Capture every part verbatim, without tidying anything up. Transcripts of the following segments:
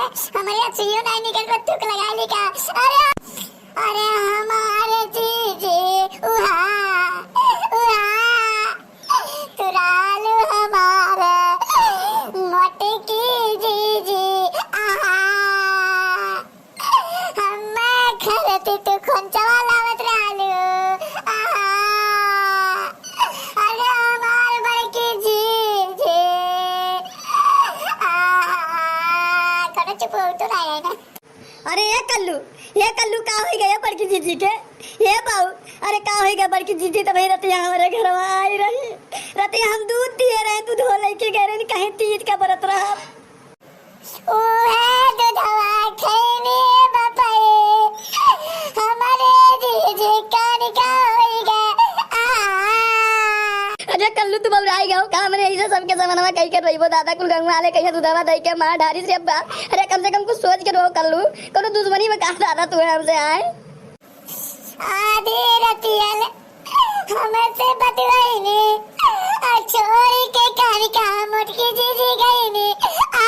हमरे अक्षियों नहीं निकल पर तुक लगा ली का? अरे, अरे हमारे जीजी, उहा, उहा, तुरालू हमारे मोटकी जीजी, आहा। हम्मे खरती तू खोंचवा लावत रहलू। आहा। अरे हमार बड़की जीजी। आहा। कौनो चुप हो तो ना है ना। अरे ए कल्लू, ए कल्लू का होई गए बड़की जीजी के? ए बाऊ, अरे का होई गए बड़की जीजी? तो भाई रतिया हमरे घरवा आई रही। रतिया हम दूध दिए रहे, दूधवा लेके गए रहे, कहीं तीज का बरत रहा। उहे दूधवा खैनी बपई, हमरे जीजी कान का होई गे। आ। अरे कल्लू, तू बौराई गयो का? हमरे ऐसे सबके समनवा कई के रहिबो दादा, कुल गंगवा वाले कहिया दूधवा दई के मार ढारी से अब्बा। अरे कम से कम कुछ सोच के रहो कल्लू, कोनो दुश्मनी में का दादा तू है हमसे आए? आधी रतिया ले हमसे बतुआइनी, आ छोरी के कानी का मोटकी जीजी गइनी। आ,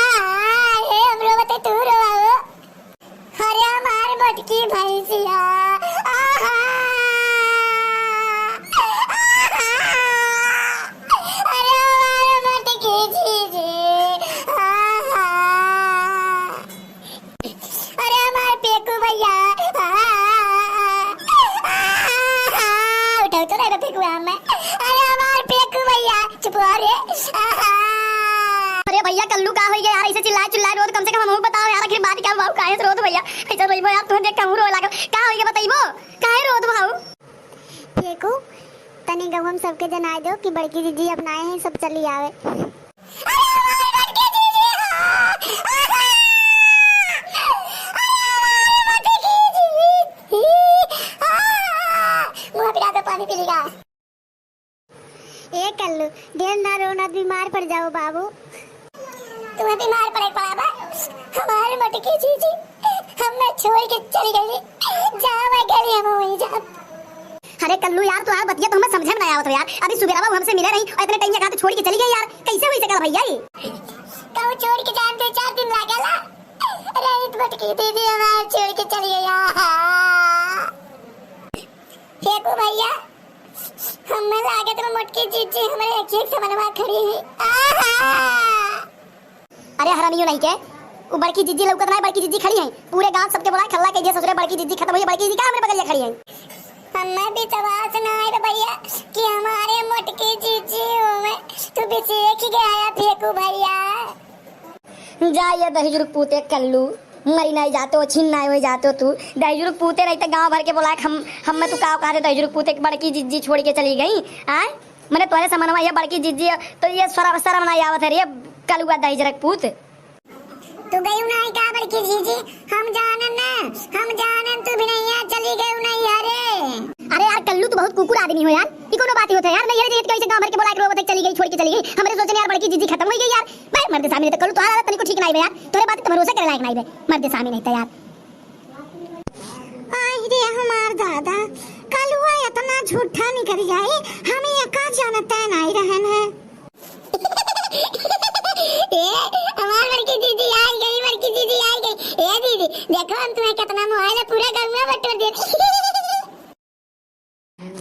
हे हमरो बते तू रोवाओ। अरे हमार मोटकी भैंसिया, आहा, आहा, अरे हमार मोटकी जीजी, आहा। अरे हमार पेकू भैया, आ, आ, आ, आ, उठाओ तो रे पेकू हमें। अरे हमार पेकू भैया, चुप हो रे। आ, आ। अरे भैया कल्लू का होई गया यार, ऐसे चिल्लाए चिल्लाए रोत, कम से कम हमहू बताओ यार, आखिर बात क्या हुआ, काहे से रोत भैया? ऐसे रोइबो यार, तुम्हें देख के हमहू रोए लागल। का होई गया बताइबो? काहे रोत भाऊ? फेंकू, तनी गहुम सबके जनाए दो कि बड़की जीजी अपनाए हैं, सब चली आवे। अरे हमार बड़की जीजी हो। आहा! अरे हमार बड़की जीजी। आहा! मुँह पिला दो, पानी पी लेगा। ए कल्लू, ढेर ना रो, ना बीमार पड़ जाओ बाबू। तुम्हें बीमार पड़े पड़ा बा? हमार मोटकी जीजी हमें छोड़ के चली गई। जहाँ मैं गई हम वहीं जाब। अरे कल्लू यार, तोहार बतिया तो हमें समझे में ना आवत हो यार। अभी सुबेरवा वो हमसे मिले रही और इतने टाइम के कहाँ तो छोड़ के चली गई यार, कैसे हुई सकल भैया ये? कहूँ छोड़ के जाए में दो चार दिन लागेला। अरे मोटकी दीदी हमार छोड़ के चली गई। आहा। फेंकू भैया, हमें लागत में मोटकी जीजी हमरे एक एक समनवा खड़ी है। आहा। अरे हरामियो नहीं के, वो बड़की जीजी लौकत नहीं, बड़की जीजी खड़ी है। पूरे गांव सबके बोला, खल्ला के जे ससुरे बड़की जीजी खत्म हुई, बड़की जीजी का हमरे बगलिया खड़ी है। हमें विश्वास ना है रे भैया कि हमारे मोटकी जीजी होवे, तू भी सीख गया फेंकू भैया। जा ये दहिजरू के पूते कल्लू, मरी नहीं जातो, छीन नहीं हो जातो तू। दहिजरू के पूते नहीं तो गांव भर के बोला हम, हम में तू का कहा दे दहिजरू के पूते के बड़की जीजी छोड़ के चली गई। आय, मने तोरे समनवा ये बड़की जीजी, तो ये शरम, शरम नहीं आवत है रे कलुआ दहिजरू के पूत। तू गयू ना है का बड़की जीजी? हम जानन ना, हम जानन तू भी नहीं यहाँ चली गयू नहीं है रे। अरे यार कल्लू, तू बहुत कुकुर आदमी हो यार। ई कोनो बात ही होत है यार? नहीं है रे, कैसे गांव भर के बोला के रोवत है चली गई, छोड़ के चली गई। हमरे सोचने यार बड़की जीजी खत्म हो गई यार। भाई मर्द सामने तो कल्लू तोहार हालत तनिको ठीक नहीं बा यार। तोरे बात तो भरोसा करे लायक नहीं बे। मर्द सामने नहीं तो यार। आहि रे हमार दादा, कलुआ इतना झूठा निकल जाए, हम एका जानते नहीं रहन है। ए, हमार बड़की दीदी आ गई, बड़की दीदी आ गई। ए दीदी, देखो हम तुम्हें कितना मोहाइला, पूरा गौवा बटोर देती।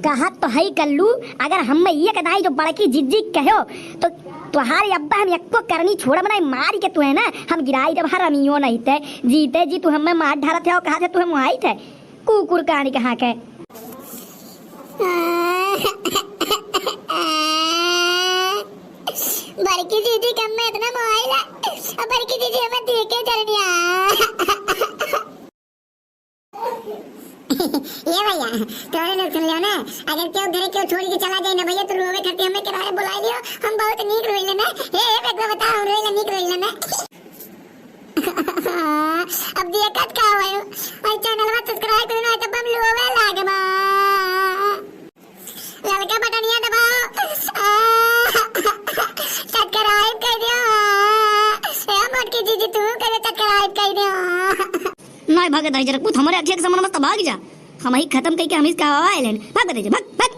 कहत तो हई कल्लू, अगर हम एक दाई जो बड़की जिज्जी कहो, तो तोहारे अब्बा हम एको करनी छोड़ब नहीं, मारी के तुहे ना, हम गिराई देब हरामियो नहीं ते, जीते जी तू हमें मार ढारत है और कहा थे तू हम आई थे, कुकुर कहानी कहाँ के। बड़की दीदी कम में इतना मोबाइल है, अब बड़की दीदी हमें देखे चलनिया। ए भैया, तोरे लोग सुन लियो ना, अगर केहू घरे केहू छोड़ के चला जाए ना भैया, तो रोवे खातिर हमें किराए बुला लियो, हम बहुत नीक रोइले ना। ए, ए, बेटवा बता, हम रोइले नीक रोइले ना। अब देखत का होयो, और चैनलवा subscribe करो ना, तब हम रोवे लागबा। ललका बटनिया दबाओ। Subscribe कर दियो। ए मोटकी जीजी, तू करे subscribe कर दियो। नहीं भागे दहिजरक पूत, हमारे अखिया के सामने मत भाग जा। हम ही खत्म कई के हम ही कहवा आइलन। भाग बता जा, भाग, भाग।